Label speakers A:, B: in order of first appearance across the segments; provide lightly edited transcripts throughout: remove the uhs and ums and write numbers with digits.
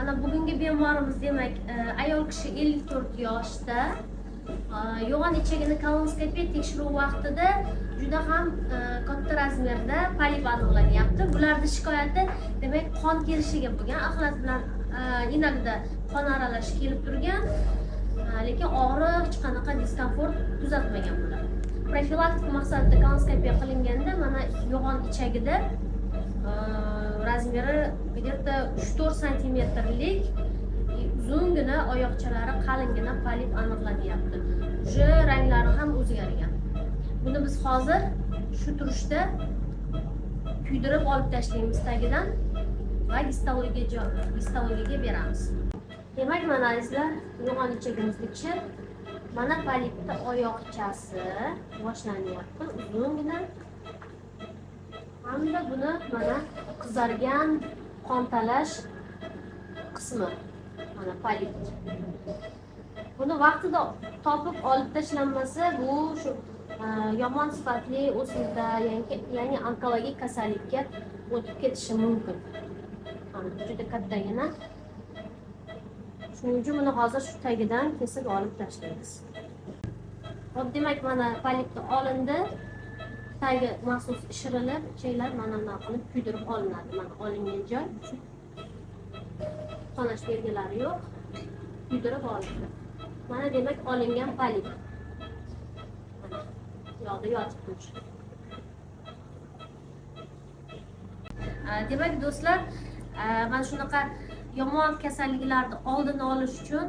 A: Mana bugungi bemorimiz, demak, ayol kishi, 54 yoshda. Yo'g'on ichagini kolonoskopiya tekshiruvi vaqtida juda ham katta razmerda polip aniqlanyapti. Bularni shikoyati, demak, qon kelishiga bo'lgan, axlat bilan иногда qon aralash kelib turgan, lekin og'riq, hech qanaqa diskomfort kuzatmagan bular. Profilaktik maqsadida kolonoskopiya qilinganda mana yo'g'on ichagida razmeri где-то 3-4 santimetrlik, uzungina, oyoqchalari qalingina polip aniqlanyapti. Уже ranglari ham o'zgargan. Buni biz hozir shu turishda kuydirib olib tashlaymiz tagidan va gistologiyaga beramiz. Demak, mana, azizlar, yo'g'on ichagimizni ichi, mana polipni oyoqchasi boshlanyapti uzungina hamda buni mana qizargan, qontalash qismi, mana polip. Buni vaqtida topib olib tashlanmasa, bu shu yomon sifatli o'simta, ya'ni onkologik kasallikka o'tib ketishi mumkin. Mana, juda kattagina. Shuning uchun buni hozir shu tagidan kesib olib tashlaymiz. Hop, demak, mana polipni olindi, tagi maxsus ishirilib, ichaklar mana bunaqa qilib kuydirib olinadi. Mana olingan joy, qonash belgilari yo'q, kuydirib olindi. Mana, demak, olingan polip mana bu yoqda yotibdi уже. Demak, do'stlar, mana shunaqa yomon kasalliklarni oldini olish uchun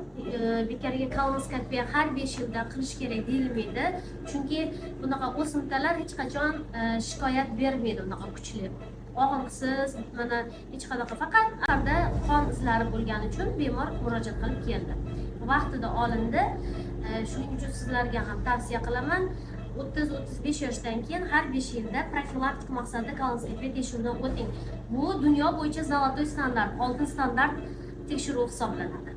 A: bekorga kolonoskopiya har 5 yilda qilish kerak deyilmaydi, chunki bunaqa o'simtalar hech qachon shikoyat bermaydi unaqa kuchli og'riqsiz. Mana, hech qanaqa, faqat arda qon izlari bo'lgani uchun bemor murojaat qilib keldi, vaqtida olindi. Shuning uchun sizlarga ham tavsiya qilaman, 30-35 yoshdan keyin har 5 yilda profilaktik maqsadda kolonoskopiya tekshiruvidan o'ting. Bu dunyo bo'yicha золотой стандарт, oltin standart tekshiruv hisoblanadi.